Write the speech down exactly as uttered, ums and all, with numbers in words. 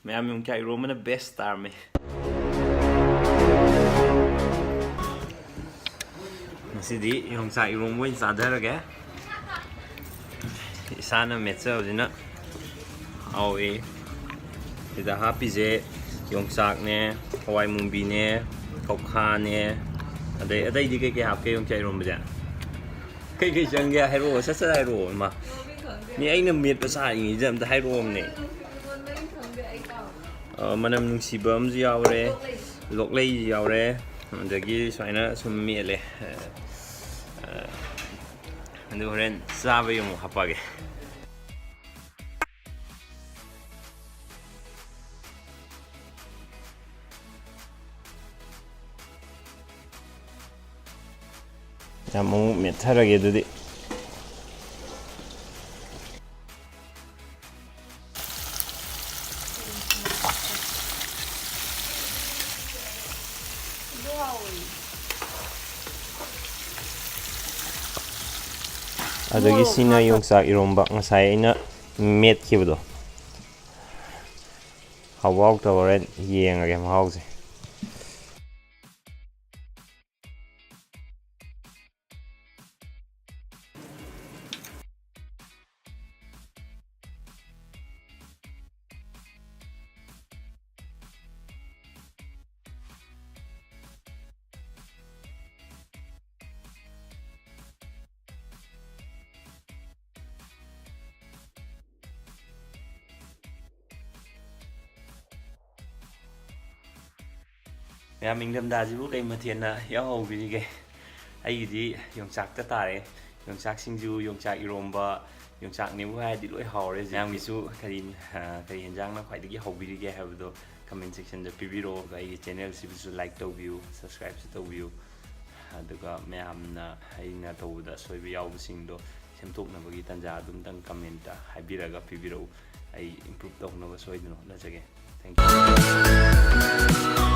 ꯃꯌꯥꯝ ꯌꯣꯡꯆꯥꯛ ꯏꯔꯣꯝꯕꯅ best ꯇꯥꯔꯝꯃꯦ꯫ ꯉꯁꯤꯗꯤ ꯌꯣꯡꯆꯥꯛ ꯏꯔꯣꯝꯕ ꯑꯣꯏꯅ ꯆꯥꯊꯔꯒꯦ꯫ ꯏꯁꯥꯅ ꯃꯦꯠꯆꯕꯁꯤꯅ ꯍꯥꯎꯏ꯫ ꯁꯤꯗ ꯍꯥꯞꯄꯤꯁꯦ ꯌꯣꯡꯆꯥꯛꯅꯦ, ꯍꯋꯥꯏ ꯃꯨꯕꯤꯅꯦ, ꯀꯧꯈꯥꯅꯦ, ꯑꯗꯩ ꯑꯇꯩꯗꯤ ꯀꯩꯀꯩ ꯍꯥꯞꯀꯦ ꯌꯣꯡꯆꯥꯛ ꯏꯔꯣꯝꯕꯁꯦ? ꯀꯩꯀꯩ ꯆꯪꯒꯦ ꯍꯥꯏꯔꯛꯑꯣ, ꯁꯠ ꯁꯠ ꯍꯥꯏꯔꯛꯑꯣ꯫ ꯏꯃꯥ, ꯃꯤ ꯑꯩꯅ ꯃꯦꯠꯄ ꯁꯥꯔꯤꯉꯩꯁꯤꯗ ꯑꯝꯇ ꯍꯥꯏꯔꯛꯑꯣꯅꯦ꯫ ꯑ, ꯃꯅꯝ ꯅꯨꯡꯁꯤꯕ ꯑꯃꯁꯨ ꯌꯥꯎꯔꯦ, ꯂꯣꯛꯂꯩ ꯌꯥꯎꯔꯦ, ꯑꯗꯒꯤ ꯁꯨꯃꯥꯏꯅ ꯁꯨꯝ ꯃꯦꯠꯂꯦ꯫ ꯑ, ꯑ, ꯑꯗꯨ ꯍꯣꯔꯦꯟ ꯆꯥꯕꯩ ꯑꯃꯨꯛ ꯍꯥꯞꯄꯛꯑꯒꯦ꯫ ꯌꯥꯝ ꯑꯃꯨꯛ ꯃꯦꯠꯊꯔꯒꯦ ꯑꯗꯨꯗꯤ꯫ ꯑꯗꯒꯤ ꯁꯤꯅ ꯌꯣꯡꯆꯥꯛ ꯏꯔꯣꯝꯕ ꯉꯁꯥꯏ ꯑꯩꯅ ꯃꯦꯠꯈꯤꯕꯗꯣ꯫ ꯍꯥꯎꯕ ꯍꯥꯎꯇꯕ ꯍꯣꯔꯦꯟ ꯌꯦꯡꯉꯒꯦ ꯃꯍꯥꯎꯁꯦ꯫ ꯃꯌꯥꯝ, ꯏꯪꯊꯝꯊꯥꯁꯤꯕꯨ ꯀꯩ ꯃꯊꯦꯜꯅ ꯏꯍꯥꯎ ꯍꯥꯎꯕꯤꯔꯤꯒꯦ? ꯑꯩꯒꯤꯗꯤ ꯌꯣꯡꯆꯥꯛꯇ ꯇꯥꯔꯦ꯫ ꯌꯣꯡꯆꯥꯛ ꯁꯤꯡꯖꯨ, ꯌꯣꯡꯆꯥꯛ ꯏꯔꯣꯝꯕ, ꯌꯣꯡꯆꯥꯛꯅꯦꯕꯨ ꯍꯥꯏꯔꯗꯤ ꯂꯣꯏ ꯍꯥꯎꯔꯦ꯫ ꯃꯌꯥꯝꯒꯤꯁꯨ ꯀꯔꯤ, ꯑ, ꯀꯔꯤ ꯌꯦꯟꯖꯥꯡꯅ ꯈ꯭ꯋꯥꯏꯗꯒꯤ ꯍꯥꯎꯕꯤꯔꯤꯒꯦ ꯍꯥꯏꯕꯗꯣ comment sectionꯗ ꯄꯤꯕꯤꯔꯛꯑꯣ꯫ ꯑꯗꯨꯒ ꯑꯩꯒꯤ channelꯁꯤꯕꯨꯁꯨ like ꯇꯧꯕꯤꯌꯨ, subscribeꯁꯨ ꯇꯧꯕꯤꯌꯨ꯫ ꯑꯗꯨꯒ ꯃꯌꯥꯝꯅ ꯑꯩꯅ ꯇꯧꯕꯗ ꯑꯁꯣꯏꯕ ꯌꯥꯎꯕꯁꯤꯡꯗꯣ ꯁꯦꯝꯗꯣꯛꯅꯕꯒꯤ ꯇꯥꯟꯖꯥ ꯑꯗꯨꯝꯇꯪ commentꯇ ꯍꯥꯏꯕꯤꯔꯒ ꯄꯤꯕꯤꯔꯛꯎ꯫ ꯑꯩ improve ꯇꯧꯅꯕ ꯁꯣꯏꯗꯅ ꯍꯣꯠꯅꯖꯒꯦ꯫ Thank you꯫